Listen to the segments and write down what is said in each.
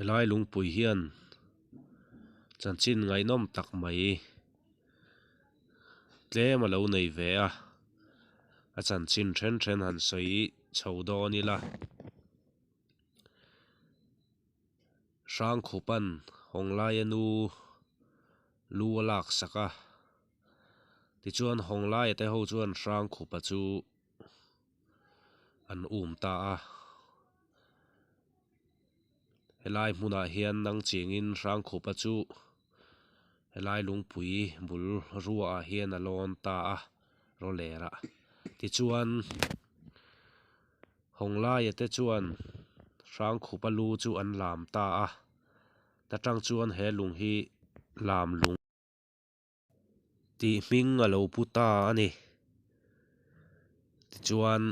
Helai lungpui hian chanchin ngaihnawm tak mai tlem a lo nei ve a a chanchin then then han sawi chho dawn ila Hrangkhupan Hawnglaia nu lu a lak sak a tichuan Hawnglaia te ho chuan Hrangkhupa chu an um ta a. Helai hmunah hian nang chingin Hrangkhupa chu helai lungpui bul ruahah hian a lawn ta a rawlerah tichuan Hawnglaia te chuan Hrangkhupa lu chu an lam ta a ta tang chuan he lung hi lam lung. Tih hming a lo pu ta a ni. Tichuan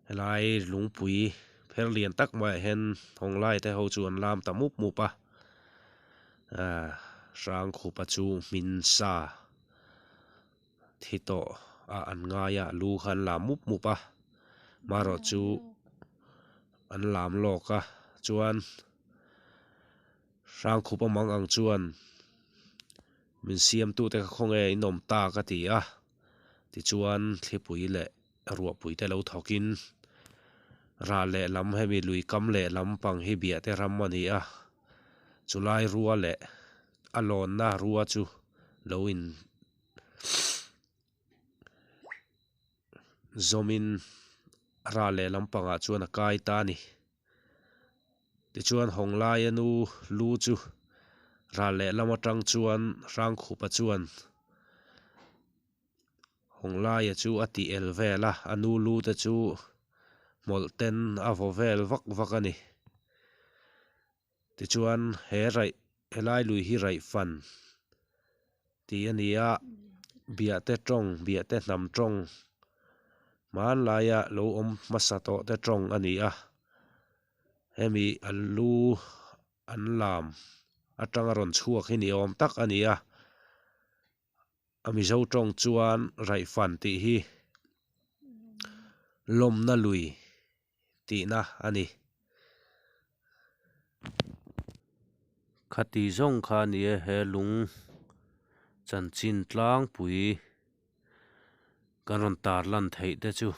helai lungpui pher lian tak maiah hian Hawnglai te ho chu an lam ta mup mup a, ahh Hrangkhupa chu hmin sa thi tawh a an ngai a lu kha an lam mup mup a, marawh chu an lam lawk a chuan. Hrangkhupa mang ang chuan min siamtute kha khawnge in awm ta ka ti a, tichuan thlipui leh ruahpui te lo thawkin rah leh lam hemi lui kam leh lam pang hi biah te ram a ni a, chulai rua leh a lawnna rua chu lo in zawmin rah leh lam pangah chuan a kai ta a ni. Tichuan Hawnglaia nu lu chu ral lehlam atang chuan Hrangkhupa chuan Hawnglaia chu a tih el vel a, a nu lu te chu hmawlh ten a vaw vel vak vak a ni. Tichuan he raih helai lui hi raih fan tih a ni a, biahte tawng, biahte hnam tawng hmanlaia lo awm hmasa tawh te tawng a ni a, hemi a lu an lam atanga rawn chhuak hi ni awm tak a ni a, a Mizo tawng chuan raihfan tih hi lawmna lui tihna a ni. Khati zawng kha a ni e, he lung chanchin tlangpui kan rawn tar lan theih te chu.